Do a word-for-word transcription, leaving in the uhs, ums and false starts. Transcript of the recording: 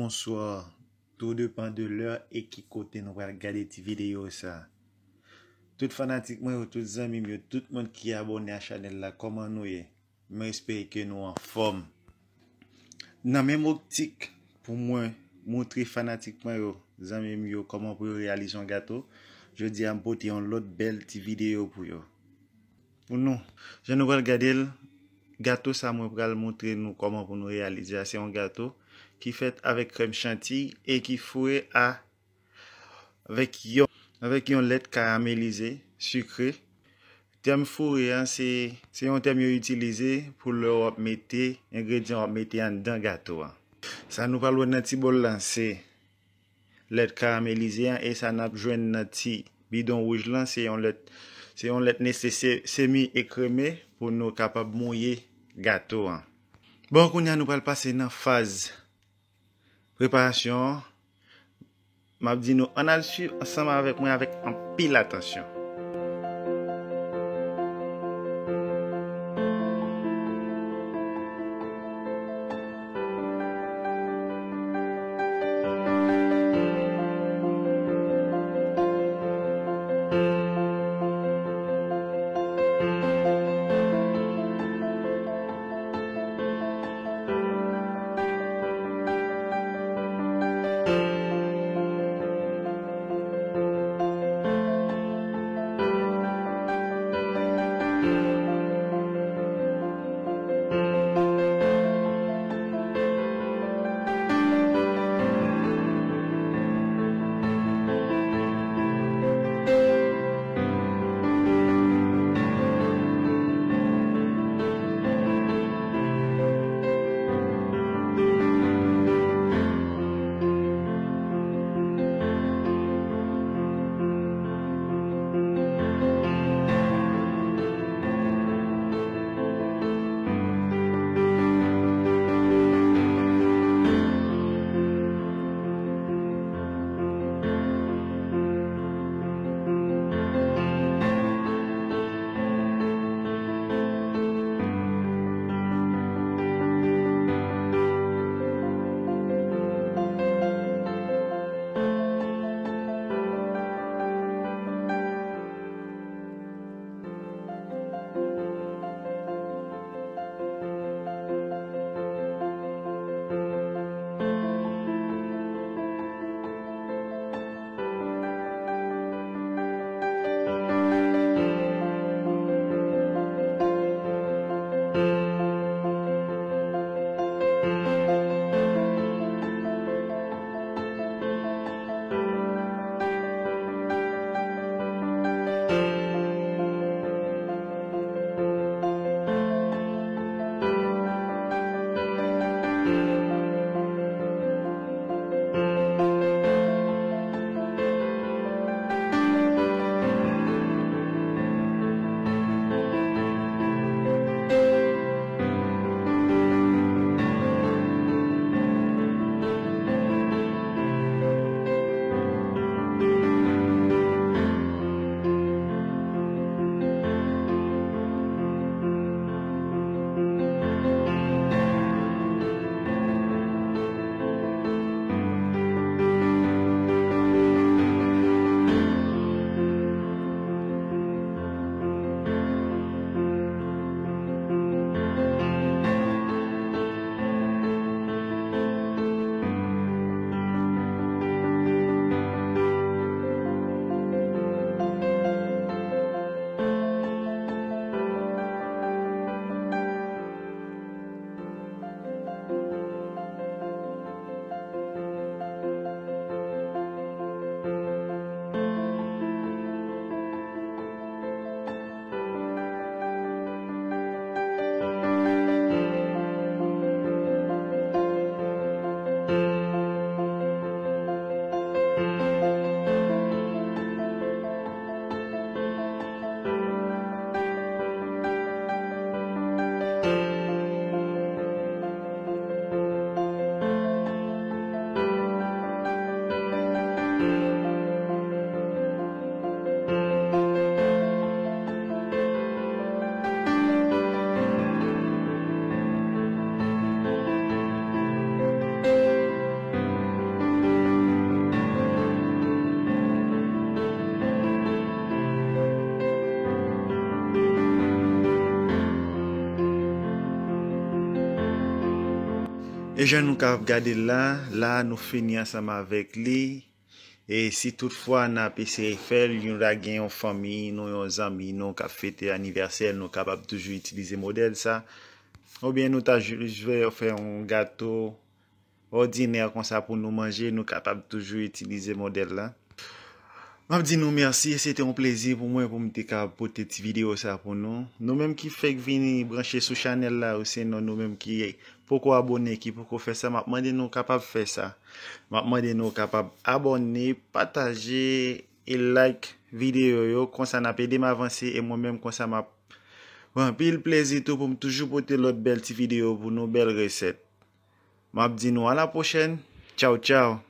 Bonswa. Tou depan de lè e ki kote nou pral gade ti videyo sa. Tout fanatik mwen yo, tout zanmi m yo, tout moun ki abòne a chanèl la, kòman nou ye? Mwen espere ke nou anfòm. Nan menm optik pou mwen montre fanatik mwen yo, zanmi m yo, kòman pou yo reyalize yon gato, jodi a m pote yon lòt bèl ti videyo pou yo. Pou nou, jan nou pral gade l, gato sa mwen pral montre nou kòman pou nou reyalize a, se yon gato ki fèt avèk krèm chantiy e ki foure a avèk yon, avèk yon lèt karamelize, sikre. Tèm foure an, se, se yon tèm yo itilize pou lè w ap mete engredyan w ap mete anndan gato a. Sa nou pral wè nan ti bòl la, se lèt karamelize an, e sa n ap jwenn nan ti bidon wouj lan, se yon lèt, se yon lèt nesesè semi ekreme pou nou kapab mouye gato an. Bon, kounye a nou pral pase nan faz preparasyon an. M ap di nou, ann al swiv ansanm avèk mwen avèk anpil atansyon. E jan nou ka ap gade l la, la nou fini ansanm avèk li. E si toutfwa n ap eseye fè l, nou ta gen yon fanmi nou, yon zanmi nou k ap fete anivèsè l, nou kapab toujou itilize modèl sa. Oubyen nou ta jis vle fè yon gato òdinè konsa pou nou manje, nou kapab toujou itilize modèl la. M ap di nou mèsi, se te yon plezi pou mwen pou m te ka pote ti videyo sa pou nou. Nou menm ki fèk vini branche sou chanèl la, osinon nou menm ki poko abòne, ki poko fè sa, m ap mande nou kapab fè sa. M ap mande nou kapab abòne, pataje e like videyo yo, konsa n ap ede m avanse e mwen menm konsa m ap pran anpil plezi tou pou m toujou pote lòt bèl ti videyo pou nou, bèl resèt. M ap di nou a la pwochèn. Tchaw, tchaw.